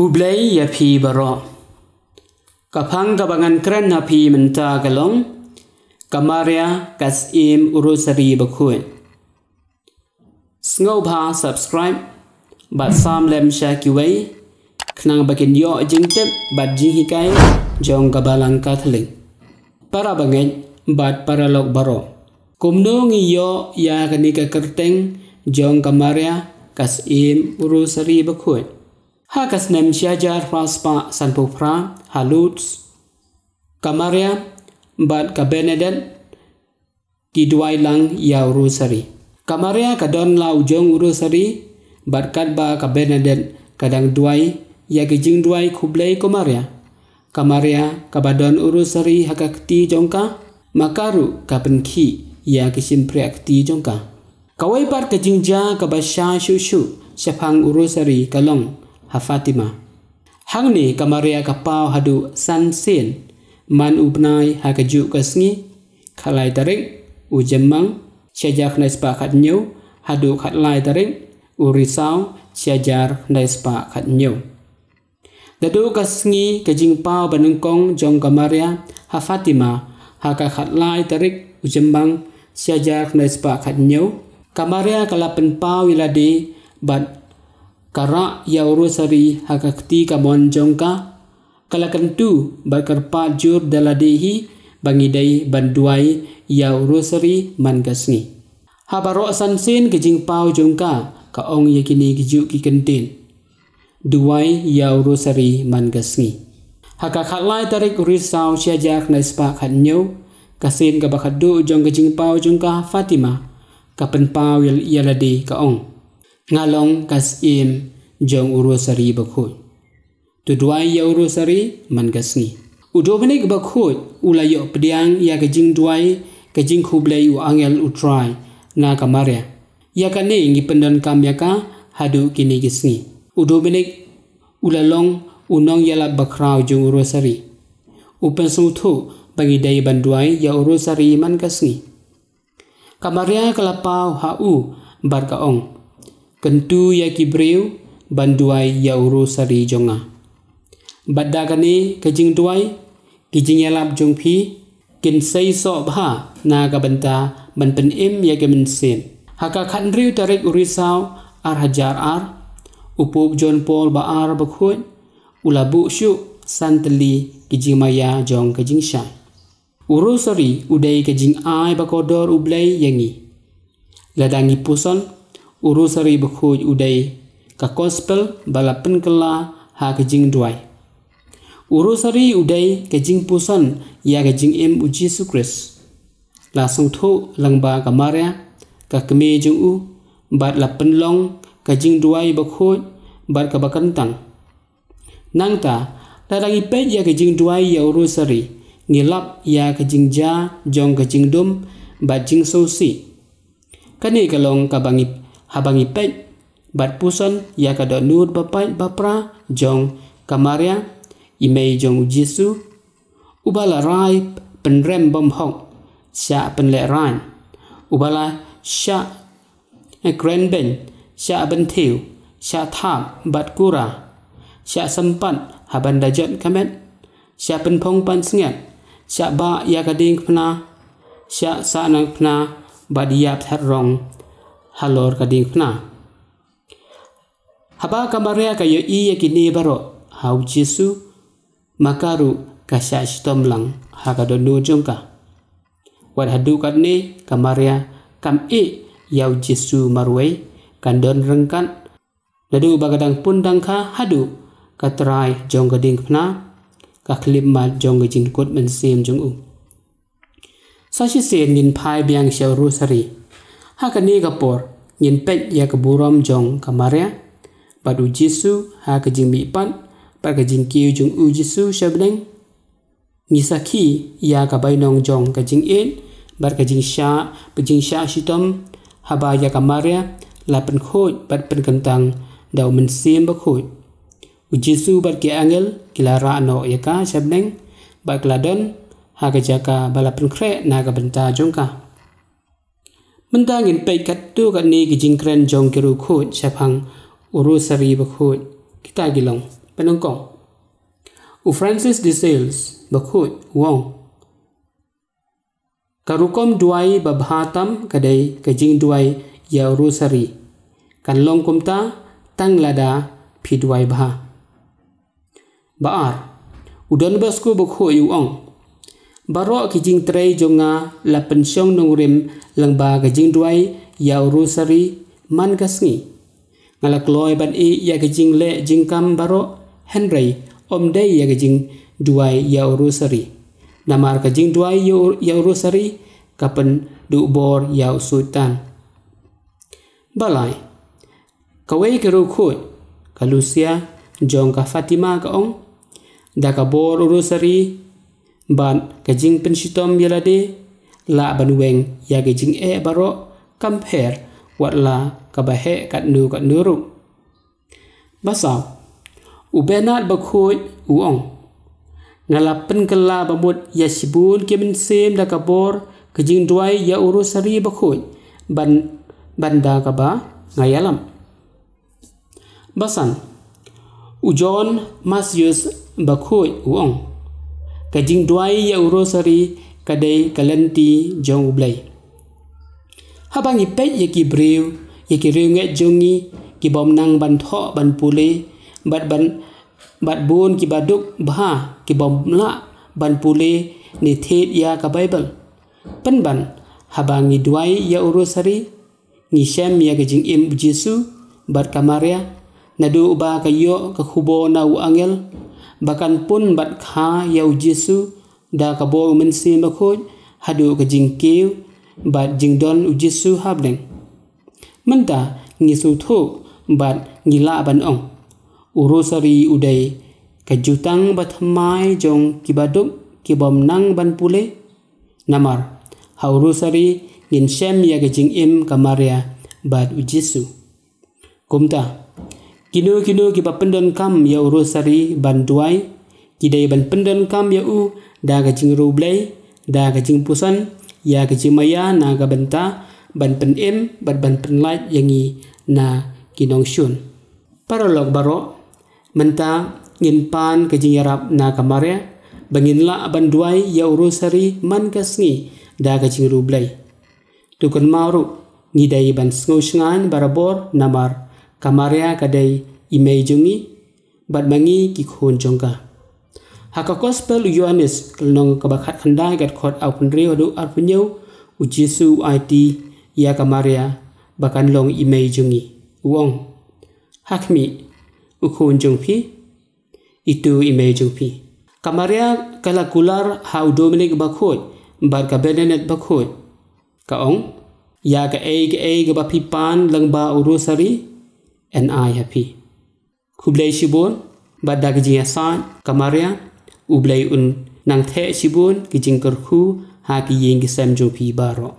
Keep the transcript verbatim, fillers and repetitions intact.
Khublei ïa phi baroh. Ka phang kaba ngan kren ha phi mynta ka long, ka Maria ka siem u Rosari bakhuid. Sngewbha subscribe bad sam lem sha kiwei, khnang ba kin ïoh jingtip bad jinghikai jong ka Balang Katholik. Para bangeit bad para lok baroh, kumno ngi ïoh ïa kane ka kyrteng jong ka Maria ka siem u Rosari bakhuid? Ha ka snem shi hajar phra spah sanphew phra ha Lourdes, ka Maria bad ka Bernadette ki duwai lang ïa u Rosari. Ka Maria ka don la u jong u Rosari, bad katba ka Bernadette ka dang duwai ïa ki jingduwai khublei ko Maria, ka Maria kaba don u Rosari ha ka kti jong ka, ma ka ruh ka pynkhih ïa ki shympriah kti jong ka. Kawei pat ka jingjia kaba shai shuh shuh shaphang u Rosari ka long ha Fatima. Hangne ka Maria ka paw haduh san sien man u bnai ha kajuh ka sngi, khatlai tarik u Jymmang, shi hajar khyndai spah khathynñiew, haduh khatlai tarik u Risaw, shi hajar khyndai spah khathynñiew. Naduh ka sngi ka jingpaw banyngkong jong ka Maria ha Fatima ha ka khatlai tarik u Jymmang, shi hajar khyndai spah khathynñiew, ka Maria ka la pynpaw ïa lade bad ka rah ïa u Rosari ha ka kti kamon jong ka. Ka la kyntu bad kyrpad jur da lade hi ba ngi dei ban duwai ïa u Rosari man ka sngi. Ha baroh san sien ka jingpaw jong ka ka ong ïa kine kijuh ki kyntien: Duwai ïa u Rosari man ka sngi. Ha ka khatlai tarik u Risaw, shi hajar khyndai spah khathynñiew, ka sien kaba khatduh jong ka jingpaw jong ka ha Fatima, ka pynpaw ïa, ïa lade, ka ong: Nga long ka siem jong u Rosari bakhuid. To duwai ïa u Rosari man ka sngi. U Dominic bakhuid u la ïoh pdiang ïa ka jingduwai, ka jingkhublei u angel u Trai na ka Maria. Ïa kane ngi pyndonkam ïa ka haduh kine ki sngi. U Dominic u la long u nongïalap bakhraw jong u Rosari. U pynsngewthuh ba ngi dei ban duwai ïa u Rosari man ka sngi. Ka Maria ka la paw ha u bad ka ong: Kyntu ïa ki briew ban duwai ïa u Rosari jong nga. Bad da kane ka jingduwai, ki jingïalap jong phi kin sei soh bha na ka bynta ban pynim ïa ki mynsiem. Ha ka khathynriew tarik u Risaw, ar hajar ar, u Pope John Paul ba ar bakhuid u la buh shuh san tylli ki jingmaïa jong ka jingshai. U Rosari u dei ka jingai ba kordor U Blei ïa ngi. Lada ngi puson, u Rosari bakhuid u dei ka Gospel ba la pynkylla ha ka jingduwai. U Rosari u dei ka jingpuson ïa ka jingim u Jisu Khrist. La sngewthuh lyngba ka Maria, ka kmie jong u, bad la pynlong ka jingduwai bakhuid bad kaba kyntang. Nangta, lada ngi peit ïa ka jingduwai ïa u Rosari, ngi lap ïa ka jingjia jong ka jingdum bad jingsngewsih. Kane ka long kaba ngi, haba ngi peit bad puson ïa ka dohnud bapait bapra jong ka Maria, i mei jong u Jisu, uba la rai pynrem bymhok, shah pynlehrain, uba la shah krenbeiñ, shah bynthiew, shah thap bad kura, shah sympat ha ban da jot ka met, shah pynphong pansngiat, shah bah ïa ka diengphna, shah sah nangphna bad ïap thadrang halor ka diengphna. Haba ka Maria ka ïohi ïa kine baroh ha u Jisu, ma ka ruh ka shah shitom lang ha ka dohnud jong ka. Wat haduh katne ka Maria kam ïeh ïa u Jisu marwei, kan don ryngkat naduh ba ka dang pun dang kha haduh ka trai jong ka diengphna, ka khyllipmat jong ka jingkut mynsiem jong u. Sa shisien ngin phai biang sha u Rosari. Ha kane ka por ngin peit ïa ka burom jong ka Maria bad u Jisu ha ka jingmihpat bad ka jingkiew jong u Jisu sha bneng. Ngi sakhi ïa ka bainong jong ka jingïeit bad ka jingshah, ka jingshah shitom, haba ïa ka Maria la pynkhuid bad pynkyntang da u Mynsiem Bakhuid. U Jisu bad ki angel ki la rah noh ïa ka sha bneng, bad ka la don ha ka jaka ba la pynkhreh na ka bynta jong ka. Mynta ngin peit katto katne ki jingkren jong ki riewkhuid shaphang u Rosari bakhuid. Kita ki long: Pynnyngkong. U Francis de Sales bakhuid u ong, ka rukom duwai babha tam ka dei ka jingduwai ïa u Rosari. Kan long kumta tang lada phi duwai bha. Ba ar. U Don Bosco bakhuid u ong, baroh ki jingtrei jong nga la pynshong nongrim lyngba ka jingduwai ïa u Rosari man ka sngi. Nga la kloi ban ïeh ïa ka jingleh jingkam baroh, hynrei ym dei ïa ka jingduwai ïa u Rosari. Namar ka jingduwai ïa u, ïa u Rosari ka pynduh bor ïa u Soitan. Ba lai. Kawei ka riewkhuid, ka Lucia jong ka Fatima ka ong, da ka bor u Rosari bad ka jingpynshitom ïa lade, lah ban weng ïa ka jingeh baroh, kam pher wat la kaba heh katno katno ruh. Ba saw. U Bernard bakhuid u ong, nga la pynkylla bamut ïa shibun ki mynsiem da ka bor ka jingduwai ïa u Rosari bakhuid ban, ban da kaba nga ïalam. Ba san. U John Macius bakhuid u ong, ka jingduwai ïa u Rosari ka dei ka lynti jong U Blei. Haba ngi peit ïa ki briew, ïa ki riewngeit jong ngi, ki bym nang ban thoh ban pule, bad ban, bad bun kiba duk bha ki bym lah ban pule ne thied ïa ka Baibl. Pynban, haba ngi duwai ïa u Rosari, ngi shem ïa ka jingim u Jisu bad ka Maria, naduh ba ka ïoh ka khubor na u angel ba kan pun bad kha ïa u Jisu da ka bor u Mynsiem Bakhuid, haduh ka jingkiew bad jingdon u Jisu ha bneng. Mynta ngi sngewthuh bad ngi lah ban ong, u Rosari u dei ka jutang bathymmai jong kiba duk ki bym nang ban pule. Namar ha u Rosari ngin shem ïa ka jingim ka Maria bad u Jisu. Kumta, kino kino kiba pyndonkam ïa u Rosari ban duwai, ki dei ban pyndonkam ïa u da ka jingriewblei, da ka jingpuson, ïa ka jingmaïa na ka bynta ban pynim bad ban pynlait ïa ngi na ki nongshun. Paralok baroh, mynta ngin pan ka jingïarap na ka Maria ba ngin lah ban duwai ïa u Rosari man ka sngi da ka jingriewblei. To kynmaw ruh, ngi dei ban sngewshngaiñ barabor namar ka Maria ka dei i mei jong ngi bad ma ngi ki khun jong ka. Ha ka Gospel u Ïoannis, ka lynnong kaba khatkhyndai, ka dkhot arphew hynriew haduh arphew hynñiew, u Jisu u aiti ïa ka Maria ba kan long i mei jong ngi. U ong, ha khmih u khun jong phi, ito i mei jong phi. Ka Maria ka la kular ha u Dominic bakhuid bad ka Bernadette bakhuid. Ka ong, ïa kaei kaei kaba phi pan lyngba u Rosari, yn ai ha phi. Khublei shibun, bad da ka jingïasaid ka Maria, U Blei un nang theh shibun ki jingkyrkhu ha ki ïing ki sem jong phi baroh.